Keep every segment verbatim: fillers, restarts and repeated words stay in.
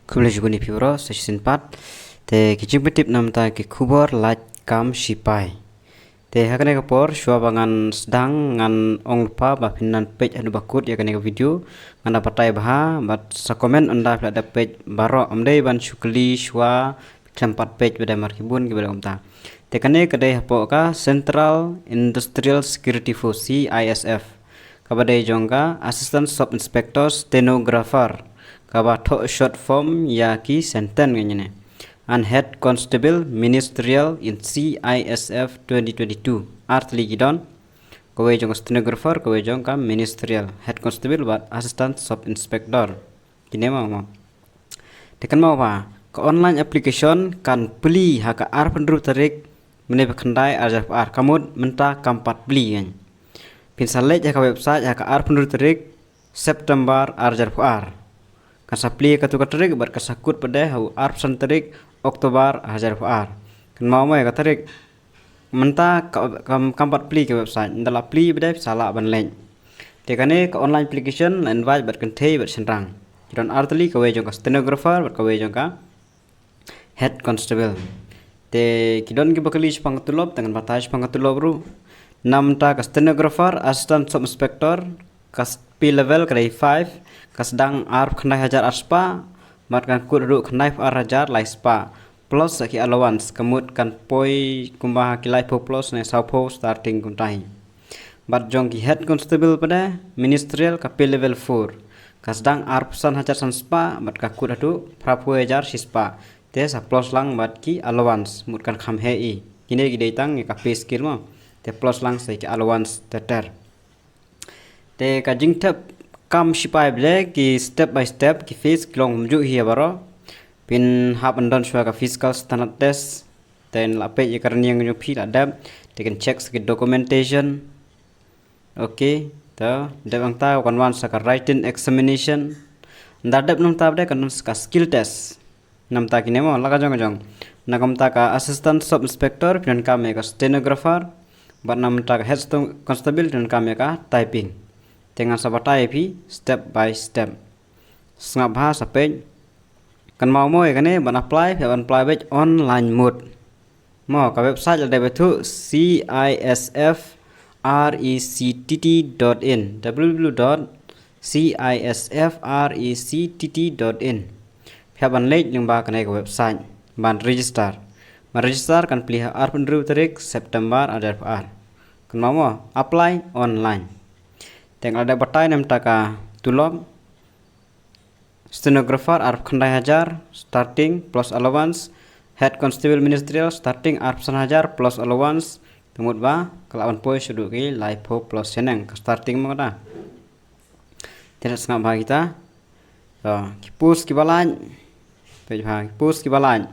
Khublei shibun ïa phi baroh sa shisien pat. Te ki jingpyntip namar ki khubor lait kam shipai. Te ha kane ka por shuwa ba ngan sdang ngan ong lypa ba phin nang peit haduh ba kut ïa kane ka video. Ngan da batai bha bad sa comment ynda phi la dep peit baroh, ym dei ban shu kylli shuwa khlem pat peit ba dei mar ki bun ki ba dei kumta. Te kane ka dei hapoh ka Central Industrial Security Force, C I S F, kaba dei jong ka Assistant Sub Inspector Stenographer, kaba thoh short form ïa ki sentence kane. An Head Constable Ministerial in C I S F twenty twenty-two. Ar tylli ki don. Kawei jong ka stenographer, kawei jong ka ministerial. Head Constable bad Assistant Sub Inspector. Kine mo mo. Te kynmaw ba ka online application kan plie ha ka arphew hynriew tarik mynne ba khyndai ar hajar arphew ar, ka mut mynta kam pat plie kan. Phin sa leit ha ka website ha ka arphew hynriew tarik September ar hajar arphew ar. Kan sa plie katu ka tarik bad kan sa kut pat de ha u arphew san tarik October ar hajar arphew ar. Kynmaw mo ïa ka tarik. Mynta ka, kam, kam pat plie ka website. Ynda la plie pat de sa lah ban leit. Te kane ka online application la invite bad kynthei bad shynrang. Ki don ar tylli, kawei jong ka stenographer bad kawei jong ka head constable. Te ki don kiba kylli shaphang ka tulop, te ngan batai shaphang ka tulop ruh. Namar ka stenographer, assistant sub inspector, ka s-, pay level ka dei five, ka sdang arphew khyndai hajar ar spah, bad kan kut haduh khyndai phew ar hajar lai spah. Plus sa ki allowance, ka mut kan poi kumba ha ki laiphew plus ne sawphew starting kumta hi. Bad jong ki head constable pat de, ministerial ka pay level four. Ka sdang arphew san hajar san spah, bad ka kut haduh phraphew hajar shi spah. Te sa plus lang bad ki allowance, mut kan kham heh i. Kine ki dei tang ïa ka pay scale mo. Te plus lang sa ki allowance ter ter. Te ka jingthep kam shipai pat de ki step by step, ki phase ki long kumjuh hi baroh. Phin hap ban don shuwa ka physical standard test. Te la peit ïa ka rynïeng jong phi la dep. Te kan check sa ki documentation. Ok, te dep hangta kan wan sa ka written examination. Ynda dep namar pat de kan wan sa ka skill test. Namar kine mo, la ka jong ka jong. Na ka mut ka assistant sub inspector, phi donkam ïa ka stenographer. Bad namar ka head sto-, constable, phi donkam ïa ka typing. Te ngan sa batai ïa phi step by step. Sngap bha sa peit. Kynmaw mo ïa kane ban apply, phi ban apply beit online mode. Mo, ka website la dei beit u C I S F R E C T T dot in, W W W dot C I S F R E C T T dot in. Phi hap ban leit lyngba kane ka website ban register. Ban register kan plie ha arphew hynriew tarik September ar hajar arphew ar. Kynmaw mo, apply online. Te nga la dep batai namar ka tulop. Stenographer arphew khyndai hajar starting plus allowance. Head constable ministerial starting arphew san hajar plus allowance. Te mut ba ka lah ban poi sha haduh ki laiphew plus shaneng ka starting mo kata. Te sngap bha kita. To, ki post kiba lait. Peit bha, ki post kiba lait.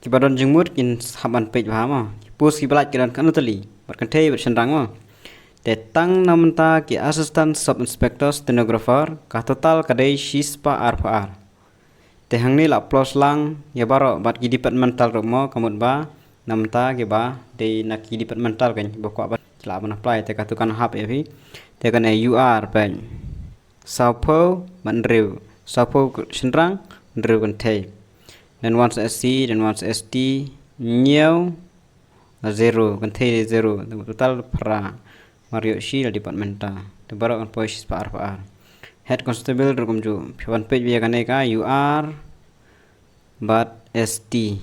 Kiba don jingmut kin hap ban peit bha mo. Ki post kiba lait ki don kano tylli. Bad kynthei bad shynrang mo. Te tang namar ki assistant sub inspector stenographer, ka total ka dei shi spah arphew ar. Te hangne la plus lang ïa baroh bad ki departmental ruh mo, ka mut ba namar kiba dei na ki departmental kan ba kwah ban, ki lah ban apply, te katu kan hap ïa phi. Te kane U R peit. Sawphew bad hynriew. Sawphew shynrang, hynriew kynthei. Don wan sa S C, don wan sa S T, hynñiew, zero, kynthei zero. Total phra. Mar ïoh shi la departmental. Te baroh kan poi shi spah arphew ar. Head constable ruh kumjuh. Phi ban peit beit ïa kane ka U R bad S T.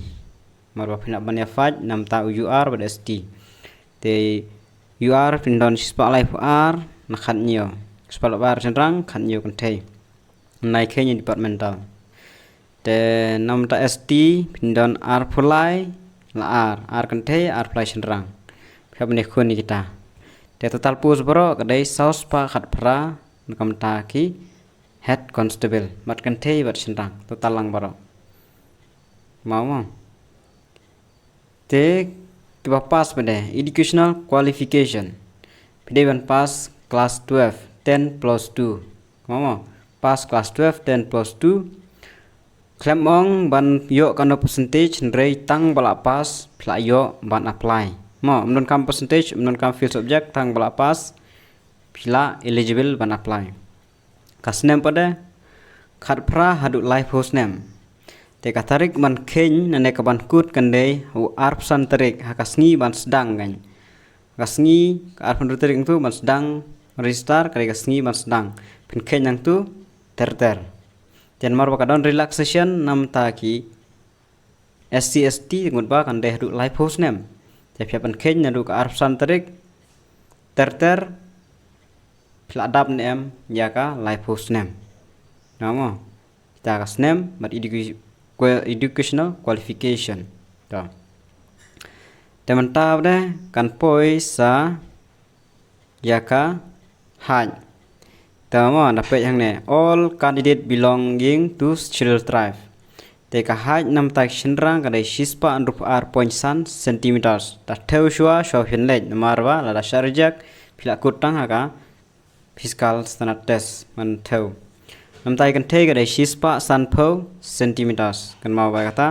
Mar ba phin hap ban ïa fight namar u U R bad S T. Te U R phin don shi spah laiphew ar na khathynñiew. Shi spah laiphew ar shynrang, khathynñiew kynthei. Nai khein departmental. Te namar S T phin don arphew lai la ar, ar kynthei, arphew lai shynrang. Phi hap ban ïakhun ïa kita. Te total post baroh ka dei saw spah khatphra na ka mut ki head constable, bad kynthei bad shynrang, total lang baroh. Mo mo. Te kiba pass pat de, educational qualification. Phi dei ban pass class twelve, ten plus two. Mo mo. Pass class twelve, ten plus two. Khlem ong ban ïoh kano percentage, hynrei tang ba la pass phi lah ïoh ban apply. Mo, ym donkam percentage, ym donkam fail subject, tang ba la pass phi lah eligible ban apply. Ka snem pat de, khatphra haduh laiphew snem. Te ka tarik ban kheiñ ne ka ban kut kan dei ha u arphew san tarik ha ka sngi ban sdang kan. Ka sngi ka arphew san tarik nangtu ban sdang register ka dei ka sngi ban sdang. Pynkheiñ nangtu ter ter. Te namar ba ka don relaxation namar ki S C S T ngut ba kan dei haduh laiphew snem. Te phi hap ban kheiñ naduh ka arphew san tarik ter ter phi la dap ne em ïa ka laiphew snem. Namo kita ka snem bad educa- educational qualification. To. Te mynta ba de kan poi sa ïa ka height. Te mo na page hangne, all candidate belonging to scheduled tribe. Te ka height namar ki shynrang ka dei shispah hynriewphew ar point san centimeters. Da thew shuwa shuwa phin leit namar ba lada shah reject phi la kut tang ha ka physical standard test man thew. Namar ki kynthei ka dei shispah sanphew centimeters. Kan mo ba kata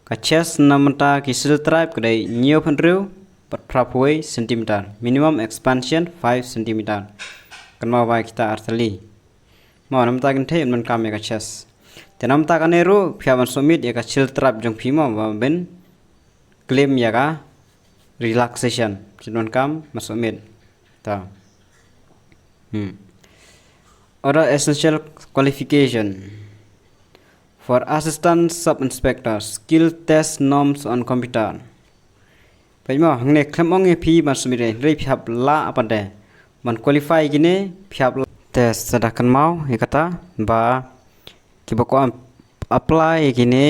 ka chest namar ki scheduled tribe ka dei hynñiewphew hynriew bad phraphew centimeter. Minimum expansion five centimeter. Kan mo ba kita artylli. Mo namar ki kynthei ym donkam ïa ka chest. Te namar kane ruh phi hap ban submit ïa ka scheduled tribe jong phi mo ba ban claim ïa ka relaxation. Phi donkam ban submit. Ta. Hmm. Other essential qualification for assistant sub inspector, skill test norms on computer. Peit mo hangne khlem ong ïa phi ban submit, hynrei phi hap lah pat de ban qualify kine phi hap lah. Te sa da kynmaw ïa kata ba kiba kwah apply ïa kine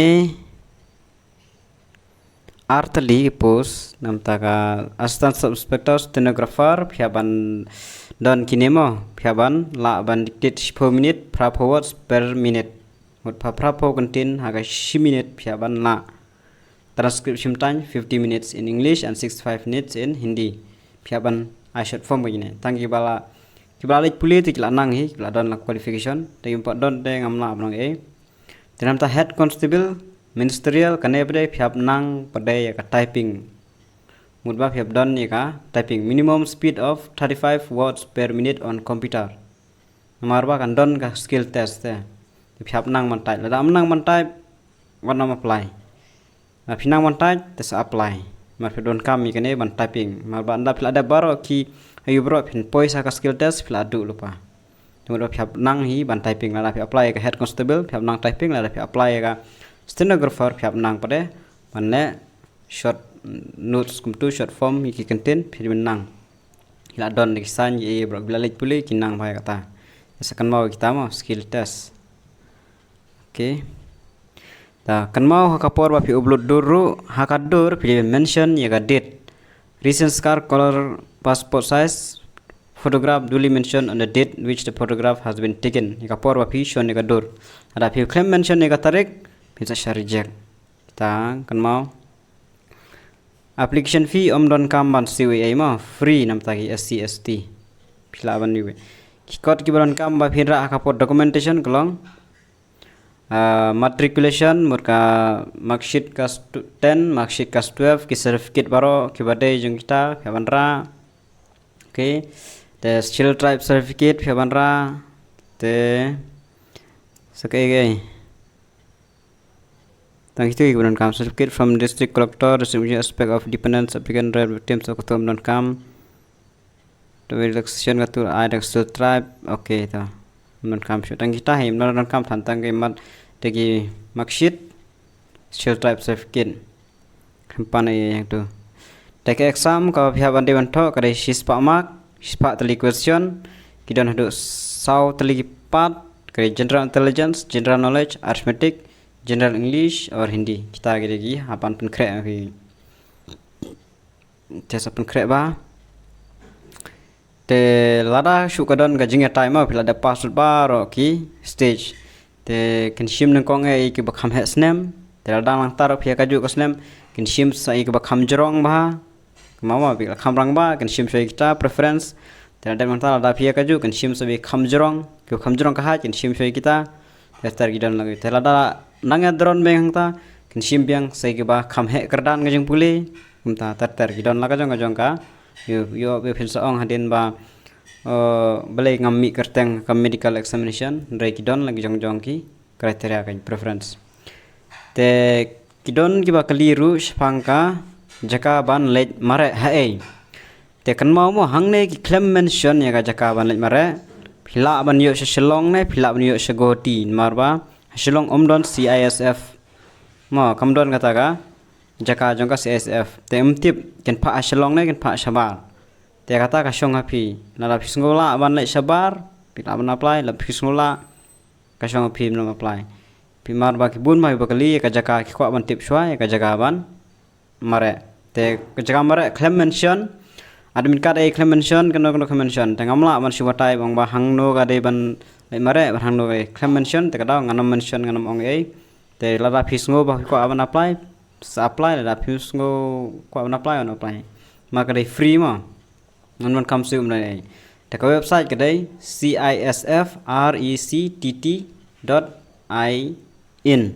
artylli post namar ka assistant sub inspector stenographer phi hap ban don kine mo, phi hap ban lah ban dictate shiphew minit phraphew words per minute. Mut pha phraphew kyntien ha ka shi minit phi hap ban lah. Transcript shim time fifty minutes in English and sixty-five minutes in Hindi. Phi hap ban ai short form kine. Tang kiba la kiba la leit pule te ki la nang hi, kiba la don la qualification. Te ym pat don te ngam lah ban ong ei. Te namar head constable ministerial kane pat de phi hap nang pat de ïa ka typing. Mut ba phi hap don ïa ka typing, minimum speed of thirty-five words per minute on computer. Namar ba kan don ka skill test te. Phi hap nang ban type, lada ym nang ban type wat nym apply. Lada phi nang ban type te sa apply. Namar phi donkam ïa kane ban typing. Namar ba ynda phi la dep baroh ki ayu baroh phin poi sa ka skill test phi la duh lypa. Te mut ba phi hap nang hi ban typing, lada phi apply ïa ka head constable phi hap nang typing, lada phi apply ïa ka stenographer phi hap nang pat de ban leh short notes kumtu short form ïa ki kyntien phi dei ban nang. Ki la don ki sign ïa baroh kiba la leit pule ki nang bha ïa kata. Sa kynmaw kita mo skill test. Okay. Ta kynmaw ha ka por ba phi upload dur ruh ha ka dur phi dei ban mention ïa ka date. Recent scar, color, passport size photograph duly mentioned on the date which the photograph has been taken. Ïa ka por ba phi shon ïa ka dur. Lada phi khlem mention ïa ka tarik phin sa shah reject. Ta kynmaw. Application fee ym donkam ban siew ei ei mo, free namar ki S C S T. Phi lah ban ïoh. Ki kot kiba donkam ba phin rah ha ka por documentation ka long, ah, matriculation, mut ka marksheet class ten, marksheet class twelve, ki certificate baroh kiba dei jong kita phi hap ban rah. Okay. Te Scheduled Tribe certificate phi hap ban rah. Te sa kaei kaei. Tang kitu kiba donkam, certificate from district collector, district aspect of dependents, applicant, rare victims, of katu ym donkam. To relaxation katu ai da ka Scheduled Tribe. Okay, to ym donkam shuh. Tang kita hi ym donkam than tang ki mat da ki marksheet, Scheduled Tribe certificate. Khlem pan ei ei hangtu. Te ka exam kaba phi hap ban dei ban thoh ka dei shispah mark, shispah tylli question, ki don haduh saw tylli ki part, ka dei general intelligence, general knowledge, arithmetic, general English or Hindi. Kita ki dei ki hap ban pynkhreh ki. Te sa pynkhreh bha. Te lada shu ka don ka jingïatai mo, phi la dep pass lut baroh ki stage. Te kin shim nyngkong ïa kiba kham heh snem. Te lada nangta ruh phi ïa kajuh ka snem kin shim sa ïa kiba kham jrong bha. Kumba mo, phi la kham rangbah kin shim sa ïa kita preference. Te lada nangta lada phi ïa kajuh kin shim sa ïa kiba kham jrong, kiba kham jrong ka height kin shim sa ïa kita. Te ter ki don lagi. Te lada nang ïa dron biang hangta kin shim biang sa ïa kiba kham heh kyrdan ka jingpule. Kumta ter ter ki don la ka jong ka jong ka. Ïoh, ïoh, ïoh phin sa ong hadien ba Uh, balei ngam mih kyrteng ka medical examination, hynrei ki don la ki jong jong ki criteria, ka preference. Te ki don kiba kylli ruh shaphang ka jaka ban leit mareh haei. Te kynmaw mo, hangne ki khlem mention ïa ka jaka ban leit mareh. Phi lah ban ïoh sha Shillong ne phi lah ban ïoh sha Guwahati, namar ba ha Shillong ym don C I S F. Mo, kam don kata ka jaka jong ka C I S F. Te ym tip kin phah ha Shillong ne kin phah shabar. Te kata ka shong ha phi. Lada phi sngew lah ban leit shabar, phi lah ban apply. Lada phi sngew lah, ka shong ha phi ban apply. Phi, namar ba ki bun ba kiba kylli ïa ka jaka, ki kwah ban tip shuwa ïa ka jaka ban mareh. Te ka jaka mareh khlem mention. Admit card ei khlem mention, kano kano khlem mention. Te ngam lah ban shu batai ba hangno ka dei ban leit mareh bad hangno ka dei, khlem mention. Te ka daw ngan ym mention, ngan ym ong ei. Te lada phi sngew ba phi kwah ban apply, sa apply. Lada phi sngew kwah ban apply, wan apply. Namar ka dei free mo. Ngan wan kam shu ym don ei. Te ka website ka dei C I S F rectt dot in.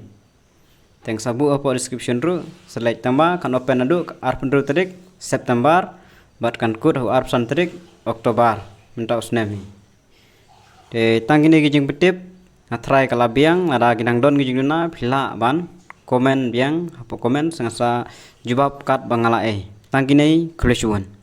Te nga sa buh hapoh description ruh. Sa leit tang ba kan open naduh ka arphew hynriew tarik September bad kan kut ha u arphew san tarik October mynta u snem hi. Te tang kine ki jingpyntip, nga tharai ka la biang. Lada ki dang don ki jingduna, phi lah ban comment biang hapoh comment, sa nga sa jubab katba nga lah ei. Tang kine, khublei shibun.